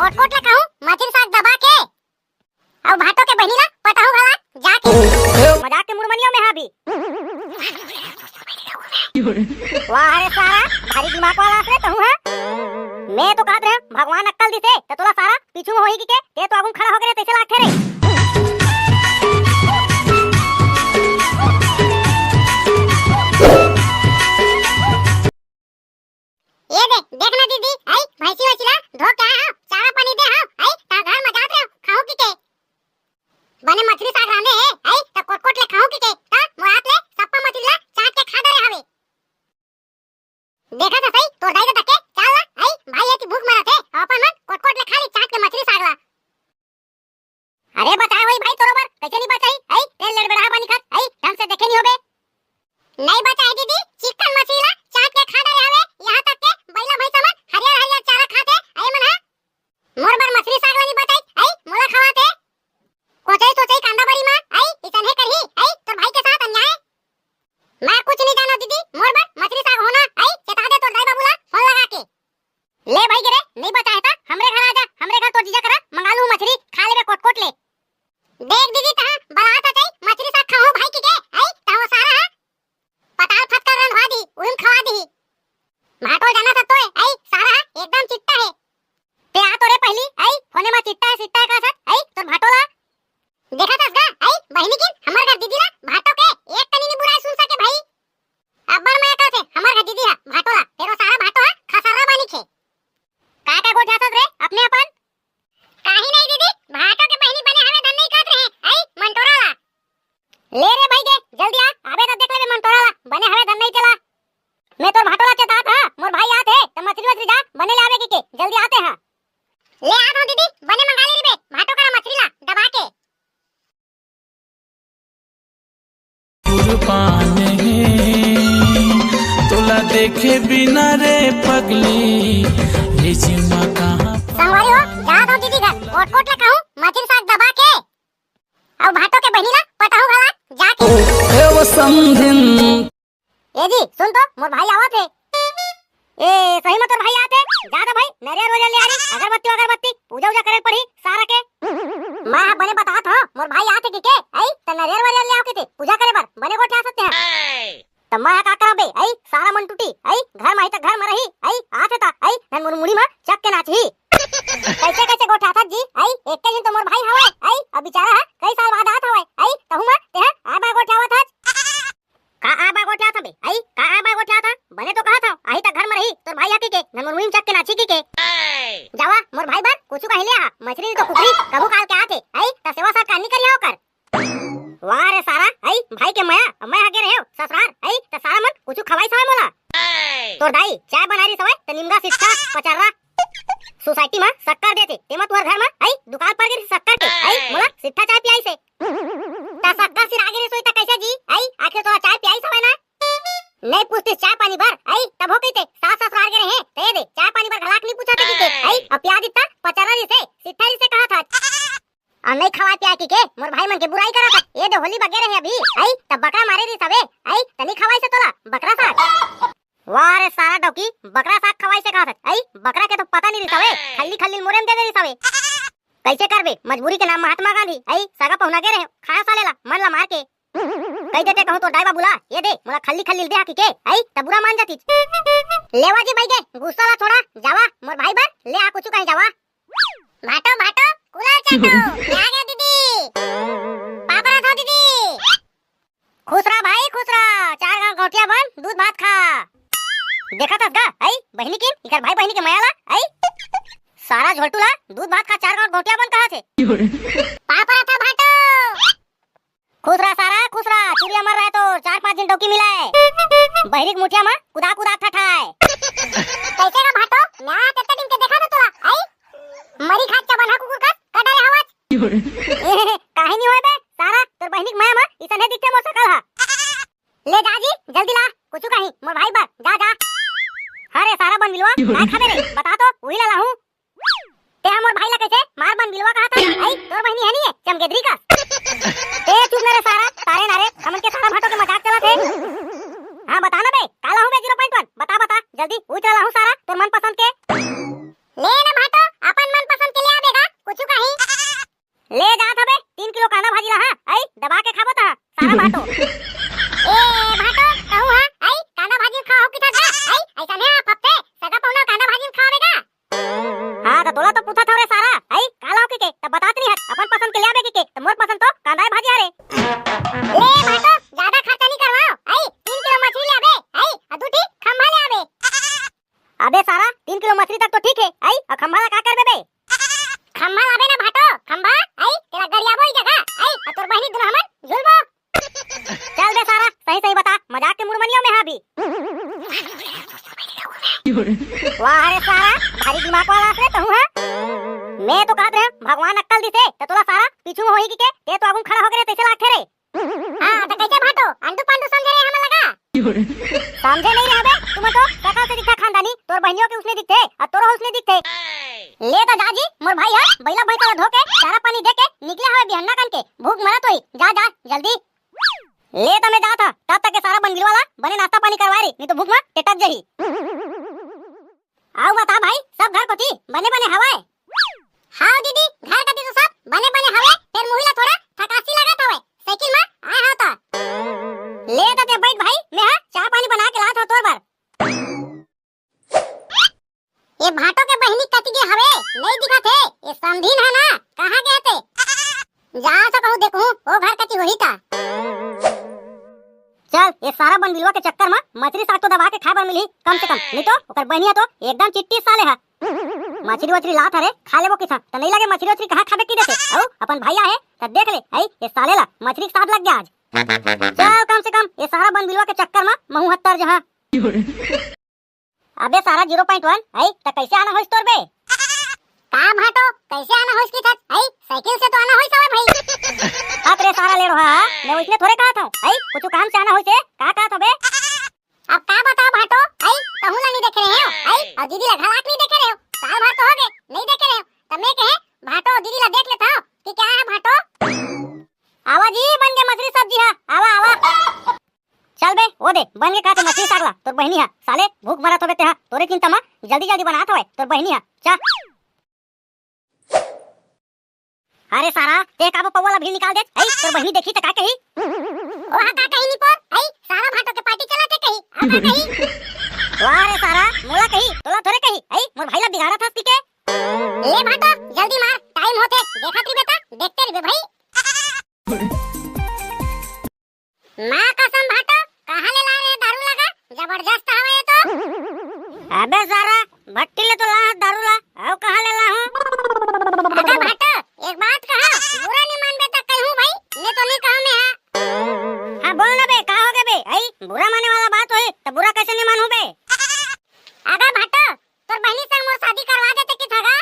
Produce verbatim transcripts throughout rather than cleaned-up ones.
कोटकोट ले खाहूं मछरी साग दबा के। अउ भाटो के बहिनी ला पटाहूं घला जाके। मजाक के मुड़मनिया में हां अभी। वाह रे सारा, भारी दिमाग वाला हस रे तहूं, हां? मैं तो कहत रहे भगवान अक्कल दिसे, त तोला सारा पीछू में होही के, ते तो आगू में खड़ा होके रे, तइसे लागथे रे। ए दे, देख ना दीदी, आई भैंसी वैसी ला धो के आए हंव, चारा पानी दे हंव, आई त घर में जात रहे खाहूं कि के। बने मछरी साग रांधे हे, आई त कोटकोट ले खाहूं कि के, त मोर हाथ ले सप्पा मछरी ला चाट के खा डरे हवे। देखत हस सही, तोर दाई ददा के चाल ला, आई भाई एती भूख मरत हे, अउ अपन मन कोटकोट ले खा ली चाट के मछरी साग ला। अरे बचाए होही भाई तोरो बर, कइसे नहीं बचाही? आई तेल लड़बड़हा बनी खात, आई ढंग से देखे नहीं होबे। नहीं बचाही दीदी, चिकन मछली ला चाट के खा डरे हवे, यहां तक के बइला भैंसा मन हरियर हरियर चारा खाथे, आई मन हा। मोर बर मछली साग ला नहीं बचाही, आई मोला खवाथे। कोचई सोचई कांदा बरी मा, आई इसन हे करही, आई तोर भाई के साथ अन्याय। मैं कुछ नहीं जानो दीदी, मोर बर मछली साग होना, आई चेता दे तोर दाई बाबू ला फोन लगा के। ले भाई गे रे, नहीं बचाहे त हमरे घर आ जा, हमरे घर तोर जीजा करा मंगा लूं मछरी, खा लेबे कोटकोट ले। देख दीदी, तहां बरात आ जाई, मछरी साग खाहूं भाई कि के, आई तहां सारा हा पताल फतकल रंधवा दी, उहिम खवा दी। भाटो जाना सब तो है, आई सारा हा एकदम चिट्टा है। ते आ तो रे पहली, आई फोने मा चिट्टा है, चिट्टा है का साथ, आई तोर भाटो ला। देखत हस गा, आई बहिनी किन हमर घर दीदी ला भाटो के एक कनी नहीं बुराई सुन सके भाई। अब्बड़ मया कहथे हमर घर दीदी हा भाटो ला, फेर वो सारा भाटो हा खसर्रा बानी खे। का का गोठियाथस रे अपने अपन? काही नहीं दीदी, भाटो के बहिनी बने हवे धन नहीं कहत रहे, आई मंटोरा ला। ले रे भाई गे, जल्दी आ, आबे त देख लेबे मंटोरा ला, बने हवे धन नहीं तेला। मैं तोर भाटो ला चेतात हा, मोर भाई आत हे, त मछरी वछरी जा बने ले आबे के, के जल्दी आते हा। ले आत हूं दीदी, बने मंगा ले रे बे, भाटो करा मछरी ला दबा के। कुर्बान हे तोला देखे बिना रे पगली, ये जीवा कहां। संगवारी हो, जात हूं दीदी घर, कोटकोट ले खाहूं मछरी साग दबा के। अउ भाटो के बहिनी ला पटाहूं घला जाके। ए वो समधिन। ए जी, सुन तो, मोर भाई आवत हे। ए, सही में तोर भाई आत हे? जा तो भाई, नरियर वरियर ले आ रे, अगरबत्ती अगरबत्ती, पूजा उजा करे पड़ी सारा के। मैं हा बने बतात हंव, मोर भाई आत हे कि के, आई, त नरियर वरियर ले आव के ते, पूजा करे बर, बने गोठियाथस ते हा। त मैं हा का करंव बे, आई, सारा मन टूटी, आई, घर मा ही त घर मा रही, आई, आत हे त, आई, नन मोर मुड़ी मा चक के नाचही। कइसे कइसे गोठियाथस जी, आई, एक दिन तो मोर भाई हवय, आई, अब बेचारा हा कई साल बाद आत हवय, आई, तहूं मा ते हा आय बाय गोठियावत हस। का आय बाय गोठियाथस बे? आई, का आय बाय गोठियाथस? बने तो कहत हंव, आही त घर म रही, तोर भाई आके के, नन मोर मुड़ी म चक के नाची के के। जावा, मोर भाई बर कुछु कहि ले आ, मछरी तो कुकरी, कभू काल के आथे, आई, त सेवा सत्कार नी करिया ओकर। वाह रे सारा, आई, भाई के मया, मैं हगे रहेव, ससुरार, आई, त सारा मन कुछु खवाइस हवय मोला। तोर दाई, चाय बनारिस हवय, त निमगा सिट्ठा, पचर्रा, सोसाइटी म सक्कर देथे, तेमा तुहर घर म, आई, दुकाल पर गे रिहिस सक्कर के, आई, मोला सिट्ठा चाय पियाइस हे। त सक्कर सिरा गे रिहिस होही त कइसे जी? आई, आखिर तोला चाय पियाइस हवय ना? नइ पूछतिस चाय पानी बर, आई, तभो कहिते, सास ससुरार गे रहे, त ए दे, चाय पानी बर घलाक नइ पूछत हे कहिके, आई, अब पिया दिस त पचर्रा रिहिसे, सिट्ठा रिहिसे कहत हस। अउ नइ खवाय पियाय कहिके, मोर भाई मन के बुराई करत हस, ए दे, होली बर गे रहे अभी, आई, त बकरा मारे रिहिस हवे, आई, त नइ खवाइस हे तोला, बकरा साग। वाह रे सारा डौकी, बकरा साग खवाइस हे कहत हस, आई, बकरा के तो पता नइ रिहिस हवे, खल्ली खल्ली मोरे म दे दे रिहिस हवे। कइसे करबे? मजबूरी के नाम महात्मा गांधी। अई, सगा पहुना गे रहे, खाय साले ला, मन ला मार के। कहि देते कहूं तोर दाई बाबू ला, ए दे, मोला खल्ली खल्ली दे हा कहिके, अई, त बुरा मान जातिस। लेवा जी बइगे, गुस्सा ला छोड़ा, जावा, मोर भाई बर, ले आ कुछु कहीं जावा। भाटो, भाटो, कुला चाटो, मैं आ गया दीदी। पापा रहा था दीदी। खुश रह भाई, खुश रह। चार गांव गौंटिया बन, दूध भात खा। देखत हस गा, अई, बहिनी किन, इकर भाई बहिनी के मया ला, अई। सारा झोलटू ला, दूध भात खा, चार गांव गौंटिया बन कहा थे। पापा रहा था भाटो। खुश रह सारा, खुश रह। चुरिया मर रहे तो चार पांच दिन डौकी मिलाए। बहिरी के मुठिया मा कुदा कुदा ठठाए। कइसे गा भाटो? मैं कतका दिन के देखा था तोला, अई? मरी खात चबनहा कुकुर कस, का डरे हवस? काहे नहीं होय बे? सारा तोर बहिनी के मया मा इसन हे दिखथे मोर सकल हा। ले जा जी, जल्दी ला, कुछु कहीं, मोर भाई बर, जा, जा। हाँ रे सारा बन बिलवा, काय खाबे रे? बता तो, उही ला लाहूं। ते हा मोर भाई ला कइसे मार बन बिलवा कहा था? अई, तोर बहिनी हे नहीं है, चमगेदरी कस। ए चुप ना रे सारा, तारे ना रे, हमन के सारा भाटो के मजाक चलत हे। हाँ बता ना बे, का लाहूं बे zero point one? बता, बता, जल्दी, उही ला लाहूं सारा, तोर मनपसंद के। ले ना भाटो, अपन मनपसंद के छतरी तक तो ठीक हे, आई, अउ खंभा ला का करबे बे? खंभा लाबे ना भाटो, खंभा, आई, तेला गरियाबो ई जगह, आई, अउ तोर बहिनी दुनो हमन झूलबो। चल बे सारा, सही सही बता, मजाक के मूड म नइ हंव मैं हा अभी। वाह रे सारा, भारी दिमाग वाला हस रे तहूं हा। मैं तो कहत रहेंव भगवान अक्कल दिसे, त तोला सारा पीछू म होही कहिके, ते तो आगू म खड़ा होगे रे, तइसे लागथे रे। हां, त कइसे भाटो? अंडू पांडू समझे रहे हमन ला का? समझे नइ रहे बे, तुमन तो सकल से दिखथा खानदानी, तोर बहिनियो के उसने दिखथे, अउ तोरो उसने दिखथे। ले त जा जी, मोर भाई ह बइला भइसा ला धो के, चारा पानी दे के निकले हवे बिहन्ना कन के, भूख मरत होही, जा, जा, जल्दी। ले त मैं जात हंव, तब तक के सारा बनबिलवा ला बने नाश्ता पानी करवाए रही, नइ तो भूख म टेटक जाही। अउ बता भाई, सब घर कोती बने बने हवय? हां दीदी, घर कती तो सब बने बने हवय, फेर मुही ला थोड़ा थकासी लगत हवय, साइकिल म आए हंव त। ले त ते बइठ भाई, मैं हा चाय पानी बना के लात हंव तोर बर। ए भाटो के बहिनी कती गे हवे, नइ दिखत हे, ए समधिन ह ना, कहां गे हे ते? जा सकहूं देखहूं, ओ घर कती होही त। चल, ए सारा बनबिलवा के चक्कर म मछरी साग तो दबा के खाए बर मिलही, कम से कम। नइ तो ओकर बहिनिया तो एकदम चिट्टी साले ह। मछरी वछरी लात हरे, खा लेबो किथंव। त नइ लगे मछरी वछरी कहां खाबे कहि देथे। अउ अपन भाई आहे, त देख ले, अई, ए साले ला मछरी के साग लग गे आज। चल, कम से कम ए सारा बनबिलवा के चक्कर म महूं हत्तर जहां। अबे सारा जीरो पॉइंट वन, अई, त कइसे आना होइस तोर बे? का भाटो, कइसे आना होइस किथस? अई, साइकिल से तो आना होइस हवय भाई। हट रे सारा लेड़वा, मैं वइसने थोरे कहत हंव। अई, कुछु काम से आना होइस हे, का कहत हव बे? अब का बतावं भाटो, अई, तहूं ला नइ देखे रहेंव, अई, अउ दीदी ला घलाक नइ देखे रहेंव, साल भर तो होगे, नइ देखे रहेंव, त मैं कहेंव, भाटो, दीदी ला देख लेथंव, कि का हे भाटो? आवा जी, बन गे मछरी सब्जी ह, आवा, आवा। चल बे, ओ दे, बन गे का ते मछरी साग ला, तोर बहिनी ह, साले, भूख मरत होबे ते ह, तोरे चिंता म जल्दी जल्दी बनात हवय, तोर बहिनी ह, चा। अरे सारा, ते काबर पौवा ला भीड़ निकाल देस? अई, तोर बहिनी देखही त का कही? ओहा का कही निपोर? अई, सारा भाटो के पार्टी चलत हे कही, अउ का कही? वाह रे सारा, मोला कही, तोला थोरे कही। अई, मोर भाई ला बिगाड़त हस कहिके। ले भाटो, जल्दी मार, टाइम होथे, देखत रहिबे त, देखते रहिबे भाई। माँ कसम भाटो, कहाँ ले लाए रहे दारू ला गा? जबरदस्त हवे ये तो। अबे सारा, भट्टी ले तो लाहूँ दारू ला, अउ कहाँ ले लाहूँ? अबे भाटो, एक बात कहा, बुरा नहीं मानबे त कहूँ भाई, नहीं तो नहीं कहूँ मैं हाँ। हाँ बोल ना बे, का हो गए बे? अई, बुरा माने वाला बात होई, त बुरा कैसे नहीं मानूँ बे? अबे भाटो, तोर बहिनी संग मोर शादी करवा देते कि थगा?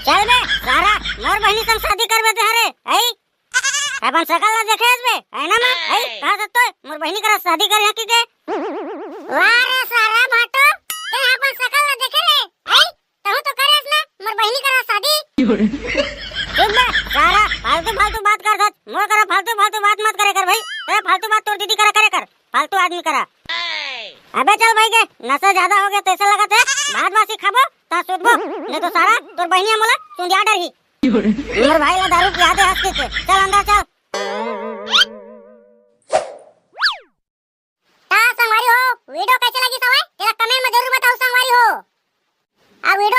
चल बे, सारा, मोर बहिनी संग शादी करबे ते हरे, अई? अपन सकल ला देखे हस बे, आईना में, अई? कहा सकतो है, मोर बहिनी करा शादी करे हकी के? वाह रे सारा भाटो, ते अपन सकल ला देखे रे, अई? तहूँ तो करे हस ना, मोर बहिनी करा शादी। चुप बे, सारा, फालतू फालतू बात कर दत, मोर करा फालतू फालतू बात मत करे कर भाई, तेरा फालतू बात तोर दीदी करा करे कर। फालतू आदमी करा। अबे चल भाई के, नशा ज्यादा हो गया, तैसे लगत है, भात बासी खाबो, ता सुतबो, नहीं तो सारा तोर बहिनी मोला चुंदिया डरही। मोर भाई ला दारू पिया दे हंस के, चल अंदर चल। ता संगवारी हो, video कैसे लगी सवाई? तेरा comment में जरूर बताओ संगवारी हो। आ video